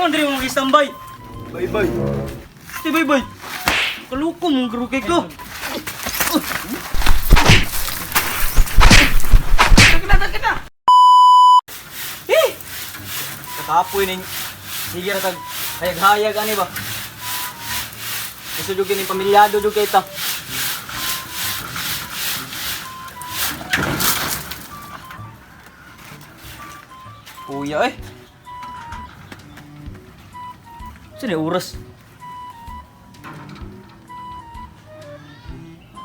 Andre mo mag-standby. Bye bye. Si bye bye. Kaluko mong grukay ko. Takina, takina. Eh! Kakapoy ning sige ra tag hayag-hayag ani ba. Gusto jud kini pamilyado jud kay ta. Kuya eh. Sino yung oras?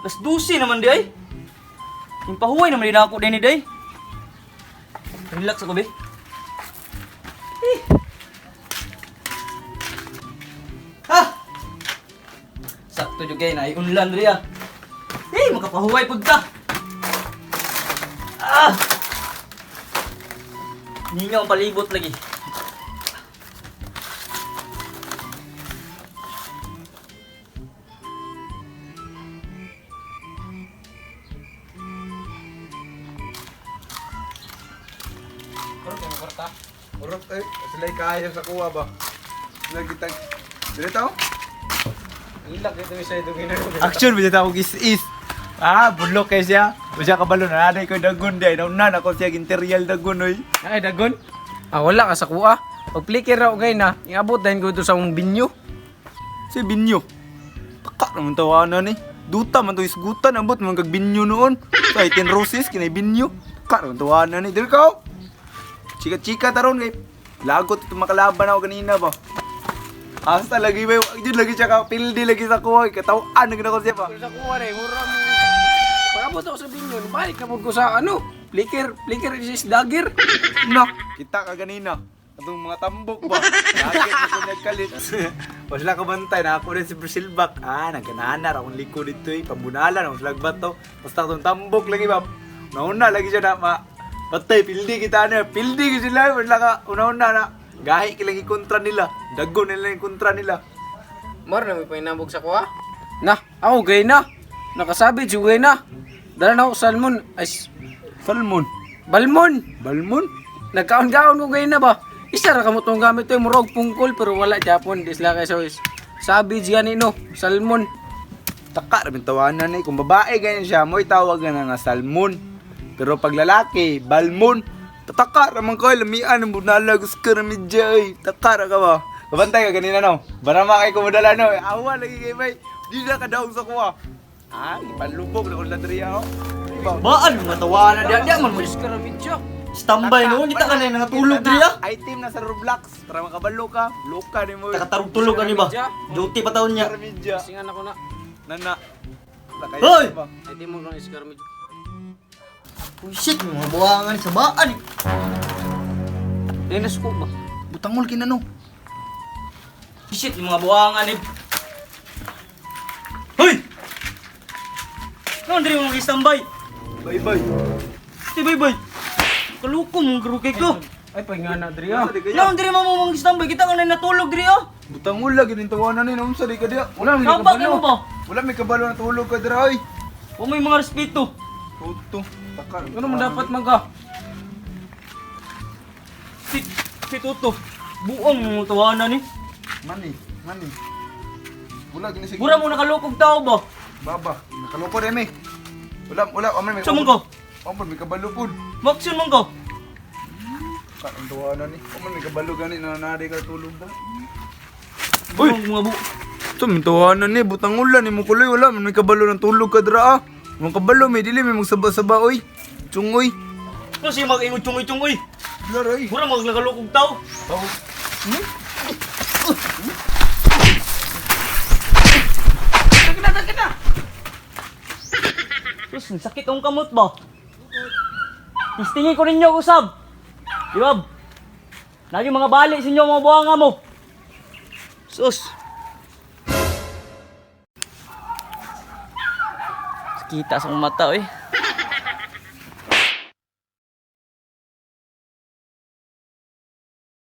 Las 12 naman di ay. Yung pahuway naman din ako din ni day. Relax ako be. Eh. Ha! Sakto jud kay na unlan diri ah. Eh, makapahuway pud ta. Ah! Ningaw ang palibot lagi. Urot eh, sila kaya sa kuha ba? Sila kita. Dili tao? Action ba siya tawag is-is? Ah, budlok kay siya. Usa ka balon na ko dagon day. Nauna na ko siya interial dagon oy. Ay, dagon. Ah, wala ka sa kuha. Pag flicker raw gay na, iabot dahin ko ito sa akong binyo. Si binyo. Taka naman tawanan ni. Duta man to isgutan abot man kag binyo noon. Sa 18 roses kinay binyo. Taka naman tawanan ni. Dili ka. Chika-chika taron kay lagot ito makalaban ako kanina ba. Asa lagi ba jud lagi siya ka pildi lagi sa kuha katawan na ko siya ba. Sa kuha rin, mura mo. Pag abot ako sa binyo, balik na po ko sa ano, flicker, flicker is dagger. Na, kita ka ganina. Atong mga tambok ba? Lagi ko nagkalit. Wala ka bantay na ako rin si Brazilback. Ah, nagkanana ra akong likod dito eh. Pambunalan akong slagbat to. Basta atong tambok lagi ba. Nauna lagi siya na ma. Patay, pildi kita na. Pildi ko sila. Wala ka, una-una na. Gahi ka lagi kontra nila. Dago nila yung kontra nila. Mar na may painabog sa kuha. Na, ako gay na. Nakasabit si gay na. Dala na ako salmon. Ay, Salmon. balmon. Balmon. Nagkaon-kaon ko gay na ba? Isa ra kamo tong gamit to, murog pungkol pero wala Japon di sila kay so is. Savage gani no, salmon. Taka, rabing tawanan eh. Kung babae ganyan siya, mo'y tawag na nga salmon. Pero pag lalaki, balmon. Tataka raman ko, lamian ang bunala, gusto ka na medya eh. Taka ra ka ba? Kabantay ka ganina no? Barama kay kumudala no? Awa lagi kay bay. Di na ka daog sa kuha. Ah, ipanlubog na kung ladriya oh. Diba? Baan mga tawanan diya diya man mo. Karamidyo. Standby no, kita ka na natulog diri ah. Item na sa Roblox. Tara makabalo ka. Loka ni mo. Takatarog tulog ani ba? Duty pa taon niya. Karamidya. Singan ako na. Nana. Lakay Hoy! ba? Ay di mo lang iskaramidyo. Oh shit, mga buwangan sa baan. Dinas ko ba? Butangol kinano. Shit, yung mga buwangan eh. Hoy! Ano Andre mo mag-standby? Bye bye. Si bye bye. Kaluko mong grukay ko. Ay paingana diri ah. Ano Andre mo mag-standby? Kita ka na natulog diri ah. Butangol lagi din tawanan ni unsa di ka diya. Wala may Saba kabalo. kayo ba? Wala may kabalo na tulog ka dira oy. Huwag may mga respeto. Tuto. Taka. Ano mo dapat maga? Si, si Toto. Buong mong tawanan eh. Mani, mani. Wala gini sige. Mura mo nakalukog tao ba? Baba, nakaloko rin eh. Wala, wala, aman may. Sa mong ko? Aman may kabalo pud. Maksyon mong ko? Ka ang tawanan ni. Aman may kabalo gani na nari ka tulog ba. Uy! Mga bu... Ito, may tawanan ni, butang ulan ni mo kuloy wala man may kabalo ng tulog ka dira ah. Mga kabalo may dili may magsaba-saba oy. Chungoy. Ano siya mag-ingot chungoy-chungoy? Laray. Mura mo nakalukog tao. Takina takina. Sus, ang sakit ang kamot ba? Tistingin ko ninyo usab. Di ba? Lagi mga bali sa inyo mga buwanga mo. Sus. Kita sa akong mata eh.